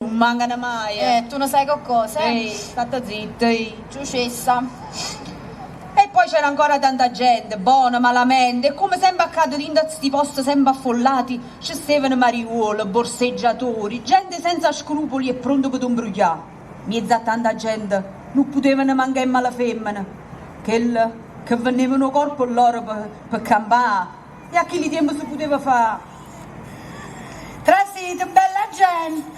nun mancano maje. Eh, tu ne sai qualcosa, eh? Ehi, statte zitta, ehi. Ciucessa. E poi c'era ancora tanta gente, buona, malamente, e come sempre accade dentro a sti posti sempre affollati, ci stavano mariuoli, borseggiatori, gente senza scrupoli e pronta per imbrugliare. Mezzo a tanta gente non potevano mancare mala femmina, quella che vendevano corpo loro per, per campare. E a chi li tempo si poteva fare? Trasite, bella gente!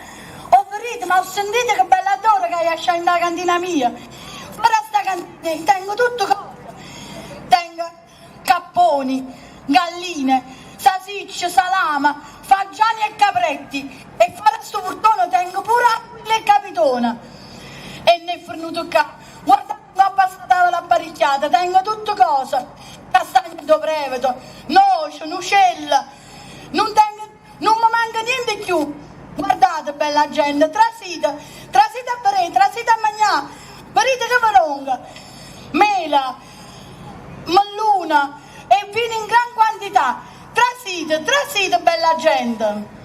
Ho ferito, ma ho sentito che bella odore che hai lasciato in cantina mia. Ora sta cantina, tengo tutto cosa. Tengo capponi, galline, salsicce, salama, fagiani e capretti. E fuori a sto portone tengo pure aquile e capitone. E ne è fornuto qua. Guarda, ho passata la barricchiata, tengo tutto cosa. Castagno do preveto, noce, nucella. Non tengo, non mi manca niente più. Guardate, bella gente, trasite, trasite a bere, trasite a mangiare. Vedete che veronga. Mela, melluna e vino in gran quantità. Trasite, trasite, bella gente.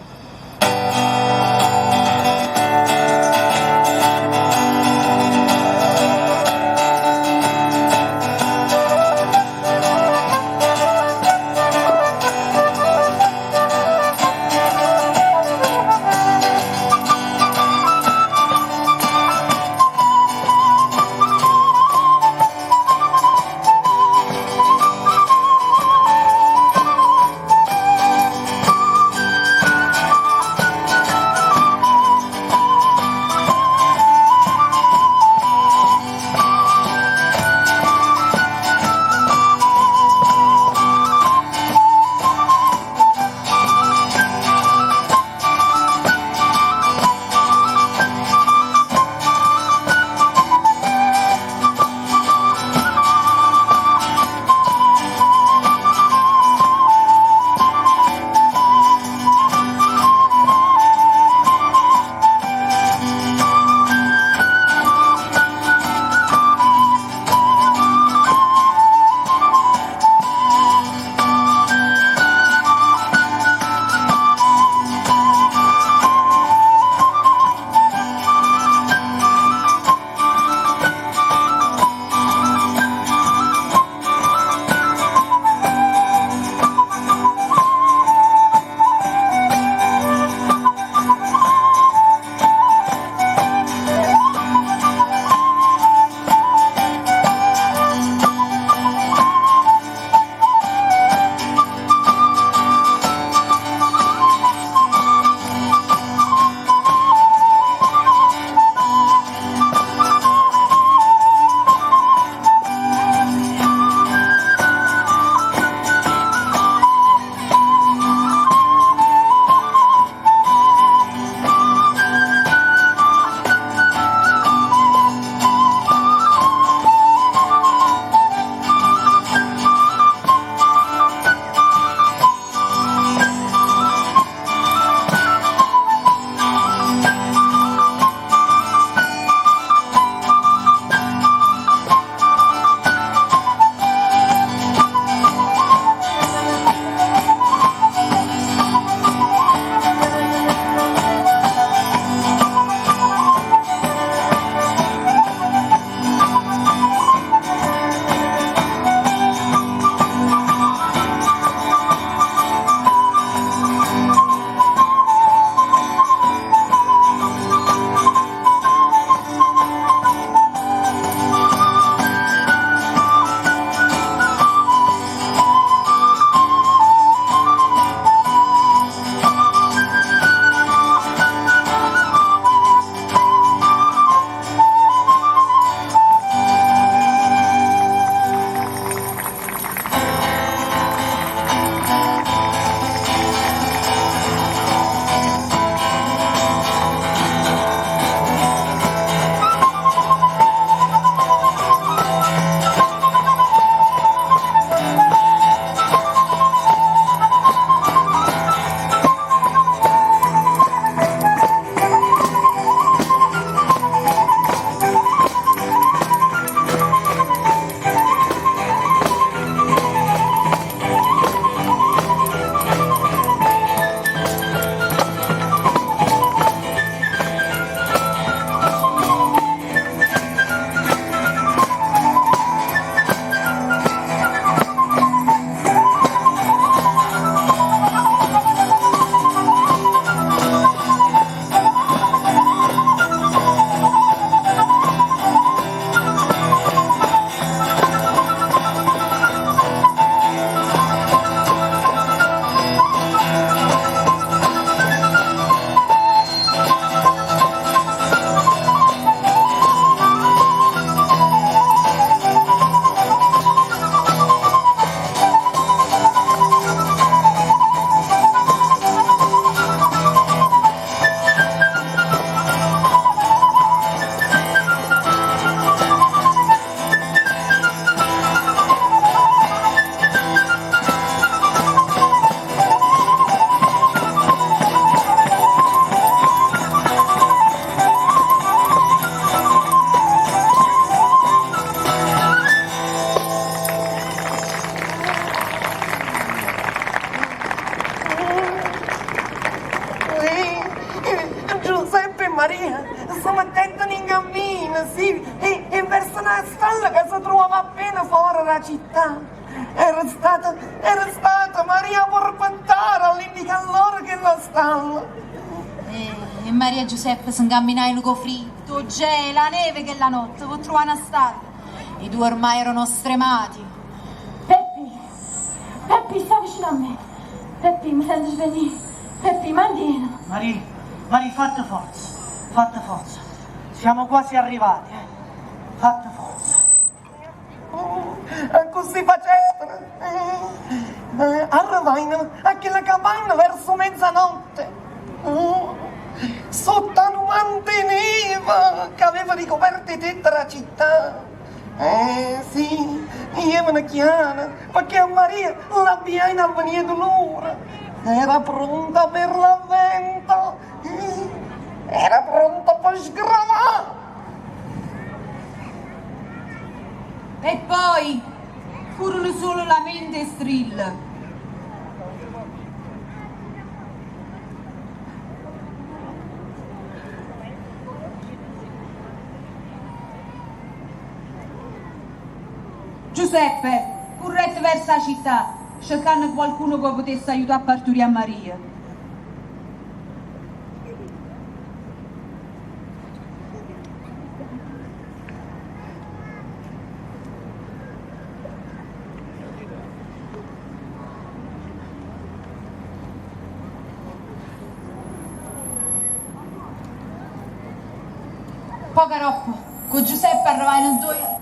Maria si mettettero in cammino, sì, e verso una stalla che si trovava appena fuori dalla città. Era stata Maria Porpentara all'indicare loro che la stalla. E Maria e Giuseppe si incamminarono con fritto, gelo, la neve che la notte, per trovare una stalla. I due ormai erano stremati. Peppi, Peppi, sta vicino a me. Peppi, mi sento svenire. Peppi, mantieni. Maria, Maria, fate forza, fate forza. Siamo quasi arrivati, eh. Fate forza. Oh, così facevano. Arrivarono a quella capanna verso mezzanotte. Oh, sotto un manto 'e neve che aveva ricoperto tutta la città. Eh sì, ievano chiaro, perché a Maria l'abbiamo a venire dolore. Era pronta per l'avvento. Era pronta per sgravare. E poi furono solo lamenti e strille. Giuseppe corrette verso la città, cercando qualcuno che potesse aiutare a partorire a Maria. Poca roba, con Giuseppe arrivarono due.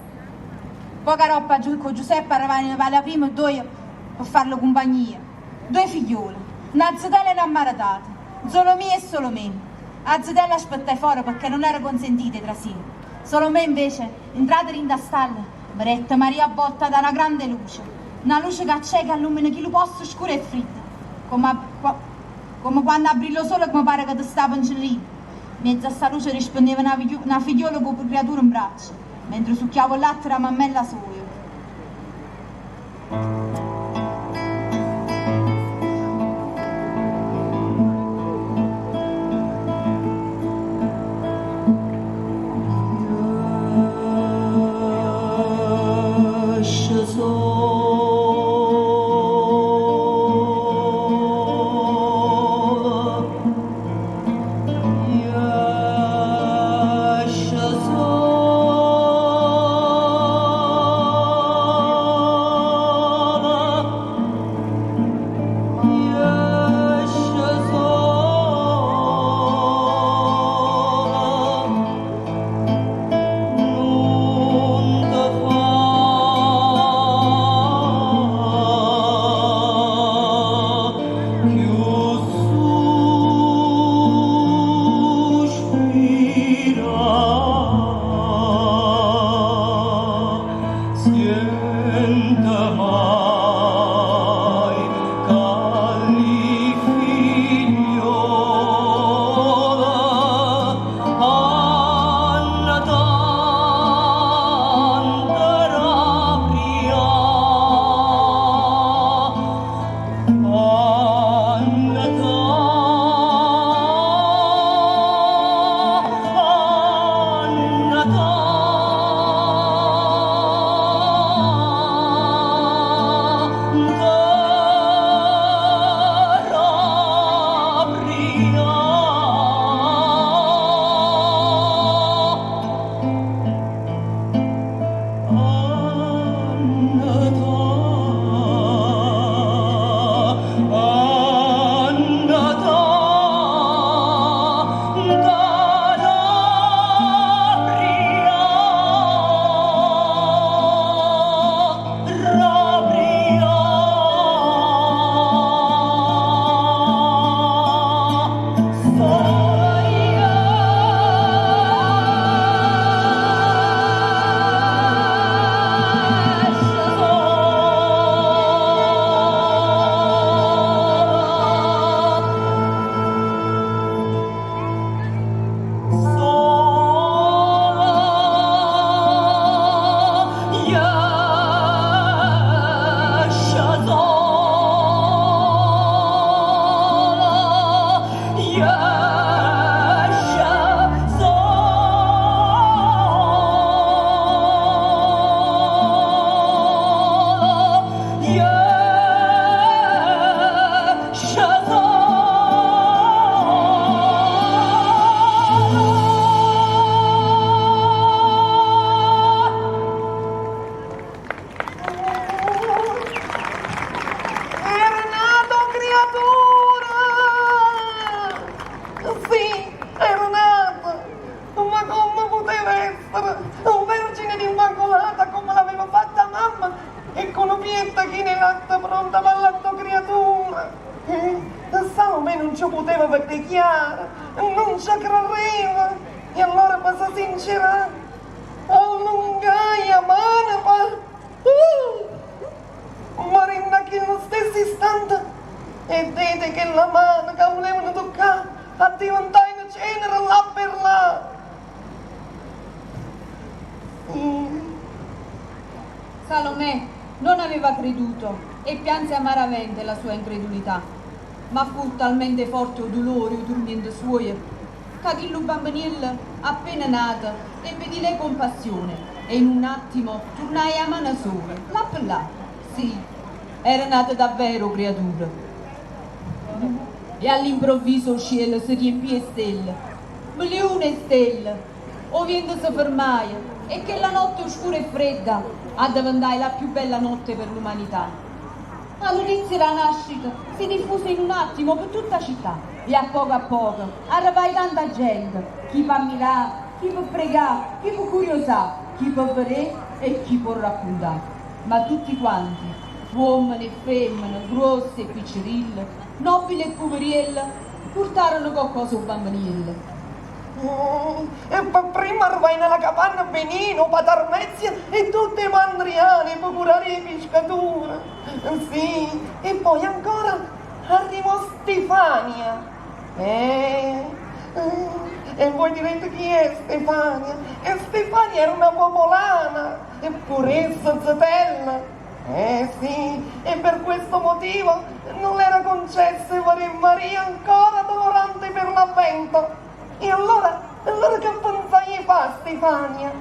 Poca roba con Giuseppe arrivarono alla prima due per farlo compagnia. Due figlioli, una zitella e una maritata, Solomì e Solomè. A zitella aspettai fuori perché non era consentita trasire. Solomè invece, entrata in da stalla, vedette Maria avvolta da una grande luce. Una luce che acceca e illumina chi lo posto scuro e freddo. Come quando aprì lo sole come pare che ti stava in cellino. Mezzo a sta luce rispondeva una figliola con creatura in braccio, mentre succhiava il latte la mammella sua. Esce sole. sincerà, allungai 'a mano pa. Uh! Ma dint' 'a chillu stesso istante 'e dete 'e chella mano ca vulevano tuccà addiventajeno cenere là per là. Sì. Salomè non aveva creduto e pianse amaramente la sua incredulità. Ma fu talmente forte 'o dulore e 'o turmiento suoje ca chillu bambeniello appena nato ebbe di lei compassione e in un attimo turnaje 'a mana soja, là pe là, sì, era nato davvero 'o criaturo. E all'improvviso 'o cielo se riempì 'e stelle, meliune 'e stelle, 'o viento se fermaje e chella notte oscura e fredda addeventaje la più bella notte per l'umanità. 'A nutizia d' 'a nascita si diffuse in un attimo pe tutta 'a città e a poco a poco arrevaje tanta gente, chi p'ammirà, chi pe pregà, chi pe curiosà, chi pe vedé e chi p' 'o raccuntà. Ma tutti quanti, uommene e femmene, gruosse e piccerille, nobile e puverielle, purtarono coccosa 'o bambeniello. E pe primma arruvai nella capanna Benino, Patarmezia e tutte 'e mandriane, 'e pecurare e 'e piscature. Sì, e poi ancora arrivò Stefania. Eh, e voi direte chi è Stefania? E Stefania era una popolana, e pur'essa zetella. Eh sì, e per questo motivo non le era concesso 'e vedé Maria ancora dolorante per l'avvento. E allora, allora che pensaje 'e fa Stefania?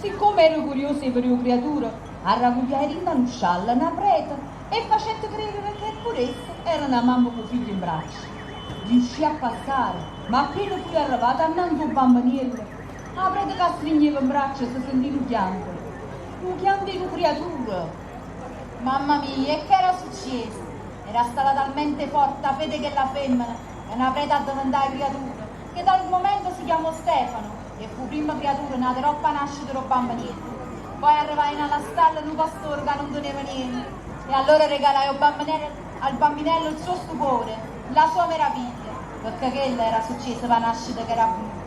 Siccome era curiosa 'e vedé 'o criaturo, arravugliaje dint' 'a nu sciallo na preta e facette credere che pur'essa era na mamma cu 'o figlio 'mbraccio. Riuscì a passare, ma appena fuje arrevata annanze 'o bambeniello, 'a preta ca strigneva 'mbraccio se sentì nu chianto. Nu chianto 'e nu criaturo! Mamma mia, e che era succieso? Era stata talmente forte 'a fede 'e chella femmena ca na preta addeventaje criatura, che dal momento si chiamò Stefano e fu 'o primmo criaturo nato doppo 'a nascita d' 'o Bambeniello. Poi arrevaje nalla stalla nu pastore ca nun teneva niente e allora regalaje 'o Bambeniello al Bambinello il suo stupore, la sua meraviglia, pecché chella era succieso p' 'a nascita che era avvenuta.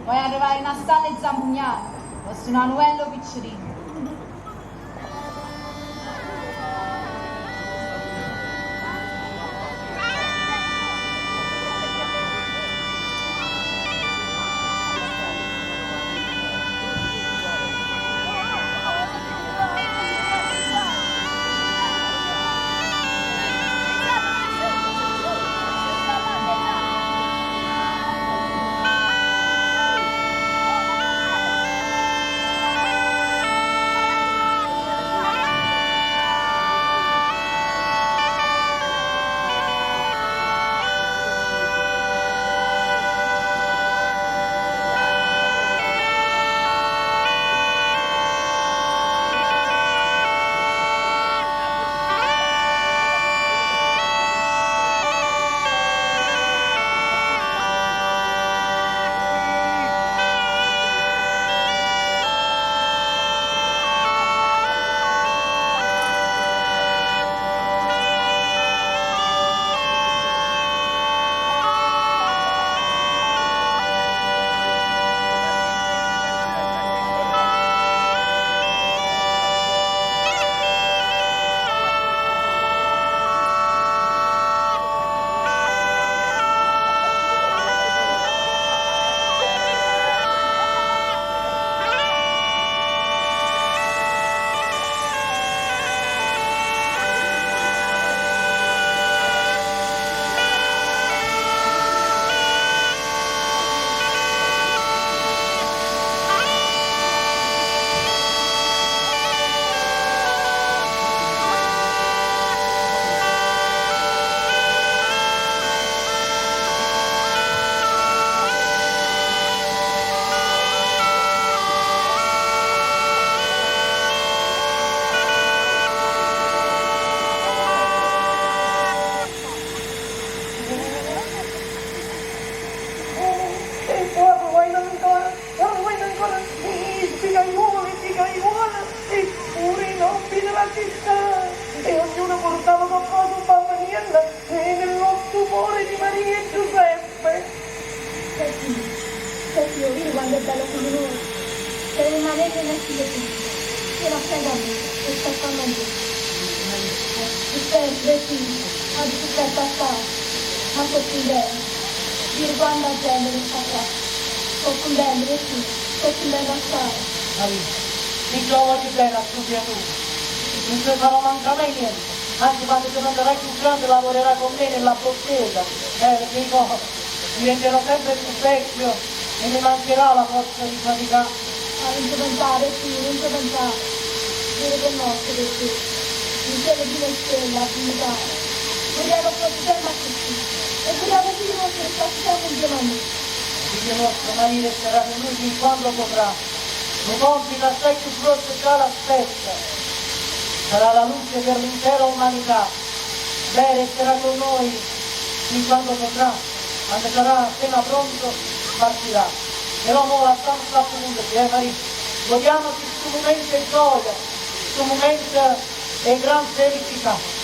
Poi arrevaje na stalla 'e zampugnare pe sunà Nuello 'o piccerillo. Vide quanto è bello figlio nuovo. Tiene 'e manelle 'e na figlia piccola. Tiene a fianco a me e sta qua a mangià. Giuseppe, Peppì, aggio sufferto assaje, ma so' cuntento. Vide quanta gente che sta qua. So' cuntento, Peppì, so' cuntento assaje. Maria, Io 'o voglio bene a stu criaturo. Nun ce farò mancà mai niente, anzi quando diventerà cchiù grande lavorerà con me nella bottega, eh, perché io mo diventerò sempre più vecchio e mi mancherà la forza di faticà. Ah, nun ce penzà, Peppì, nun ce penzà. Vide che notte, Peppì. 'Ncielo chino 'e stelle, 'a vummetava. Vurria che fosse sempe accussì. E vurria che 'o figlio nuosto restasse sempe 'nzieme a nuje. O figlio nuosto Maria resterà con noi fin quando potrà. Nu compito assai cchiù gruosso già l'aspetta. Sarà la luce per l'intera umanità. Beh, resterà con noi fin quando potrà. Quando sarà appena pronto partirà. Però mo lassammo sta stu munno, eh Marì. Godiamoci stu mumento 'e gioia, stu mumento 'e gran felicità.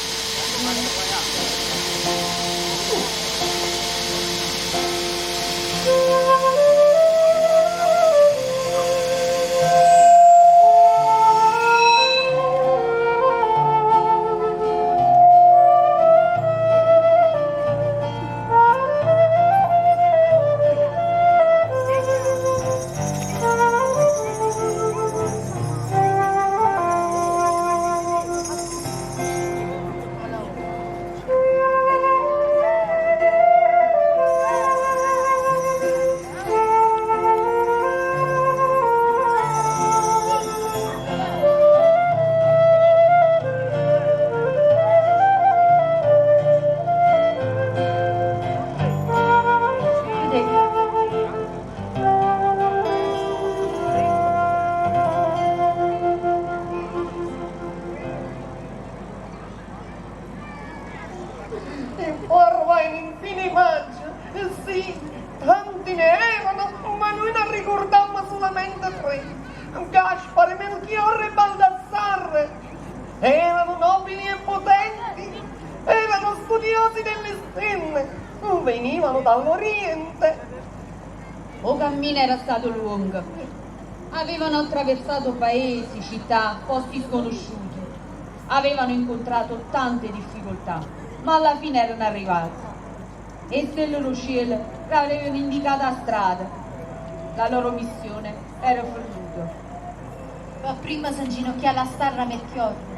E po' arruvaino in fine 'e maggio, sì, tanti ne erano, ma nuje n'arricurdammo sulamente tre, Gaspare, Melchiorre e Baldassarre. Erano nobili e potenti, erano studiosi delle stelle, venivano dall'Oriente. O cammino era stato luongo. Avevano attraversato paesi, città, posti sconosciuti. Avevano incontrato tante difficoltà, ma alla fine erano arrivati. E stelle d' 'o cielo l'avevano indicata 'a strada. La loro missione era fernuta. Pe' primma s'inginocchiai alla starra Melchiorre,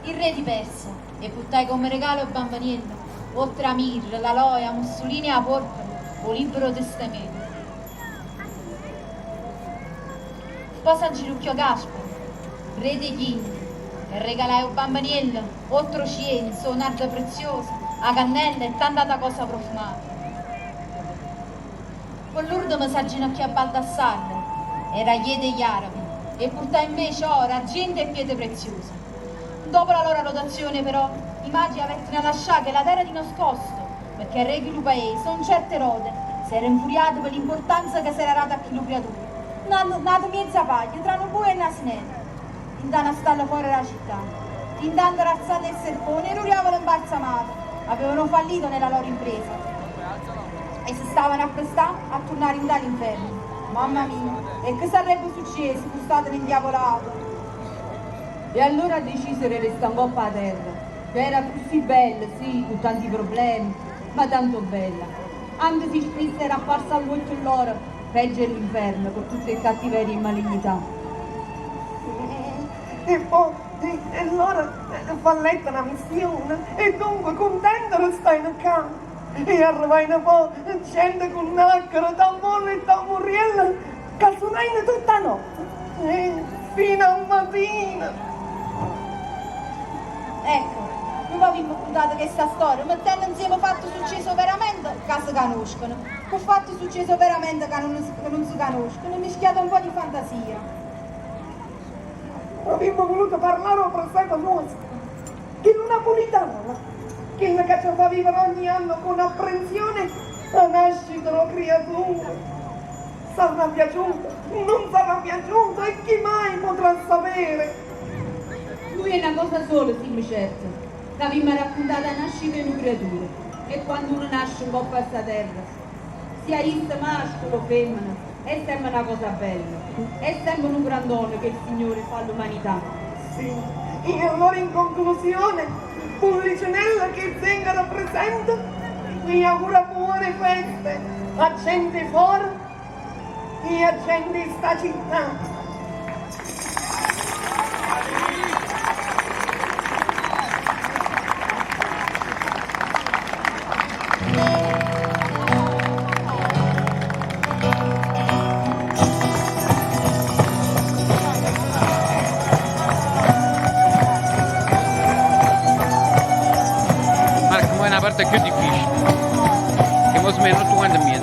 il re di Persia, e purtai come regalo 'o Bambeniello, oltre 'a mirra, l'aloe, 'a mussulina e 'a porpora, 'o libro d' 'o Testamento. Po' s'inginucchiò Gaspare, re degli Indi, e regalai 'o Bambeniello, oltre 'o cienzo, 'o nardo prezioso, 'a cannella e tant'ata cosa profumata. Pe' l'urdemo s'agginocchiò Baldassarre, era re degli Arabi, e purtai invece oro, argiento e pietre preziose. Dopo la loro rotazione, però, i magi avettero lascià chella terra di nascosto, perché il re 'e chillu paese, un certo Erode, s'era infuriato pe' l'importanza che s'era data a chillu criaturo, nato mmiez' 'a paglia, tra nu bue e n'asinello, dint' 'a na stalla fora d' 'a città. Intanto Razzano e Serpone e lu diavolo 'mbalsamato avevano fallito nella loro impresa e se stavano a prestà a turnà dint' 'a l'inferno. Mamma mia, e che sarebbe succieso cu st'ato indiavolato? E allora decisero 'e restà 'ncopp' 'a terra, che era accussì bella, sì, cu tanti problemi, ma tanto bella. Anche si spisso era apparsa all'uocchie lloro peggio 'e l'inferno, cu tutte 'e cattiverie e malignità. E po' e loro fallettero 'a missione e dunque cuntente restaino ccà. E arrivaino po' gente cu nacchere, tammorre e tammurrielle ca sunaino tutta 'a notte fino a matina. Ecco, nuje v'avimmo cuntato chesta storia mettenno 'nzieme fatte succiese overamente ca se canoscono cu fatte succiese overamente ca nun se canoscono e mischiato un po' di fantasia. Avimmo vuluto parlà d' 'o presepe nuosto, chillo napulitano, chillo ca ce fa vivere ogni anno cu n'apprensione 'a nascita d' 'o criaturo. Sarrà piaciuto, nun sarrà piaciuto e chi mai potrà sapere. Nuje 'e na cosa sola simmo certe, c'avimmo raccuntato 'a nascita 'e nu criaturo e quando uno nasce 'ncopp' a 'sta terra, sia isso mascolo o femmena. È sempre na cosa bella, è sempre nu gran dono che il Signore fa all'umanità. Sì, e allora in conclusione, Pullicinella che zingara presente, vi augura buone feste a gente fuori e a gente in sta città. Marco, mo è una parte più difficile. Che mo smeno tu quando mi